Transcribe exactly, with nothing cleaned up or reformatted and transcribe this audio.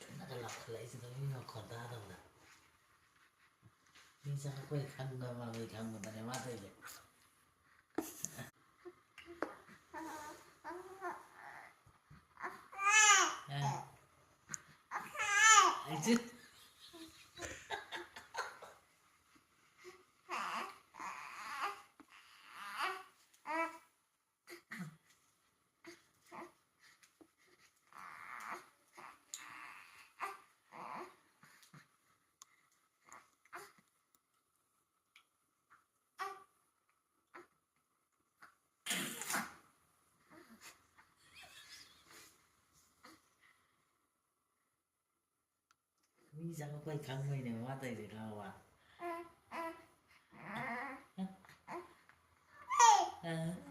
ꯊꯨꯅꯒ ꯂꯥꯎꯈꯠꯂꯛꯏꯁꯤꯗ ꯃꯤ ꯃꯈꯣꯟ ꯇꯥꯗꯕꯗ꯫ ꯃꯤ ꯆꯪꯉꯛꯄꯩ ꯈꯪꯕ ꯃꯥꯜꯂꯤ ꯈꯪꯕꯗꯅꯦ ꯃꯥ ꯇꯧꯔꯤꯁꯦ꯫ ꯑ꯫ ꯑꯩꯁꯦ꯫ ꯃꯤ ꯆꯪꯉꯛꯄꯩ ꯈꯪꯕꯩꯅꯦ ꯃꯥ ꯇꯧꯔꯤꯁꯦ ꯈꯪꯉꯕ? ꯑ꯫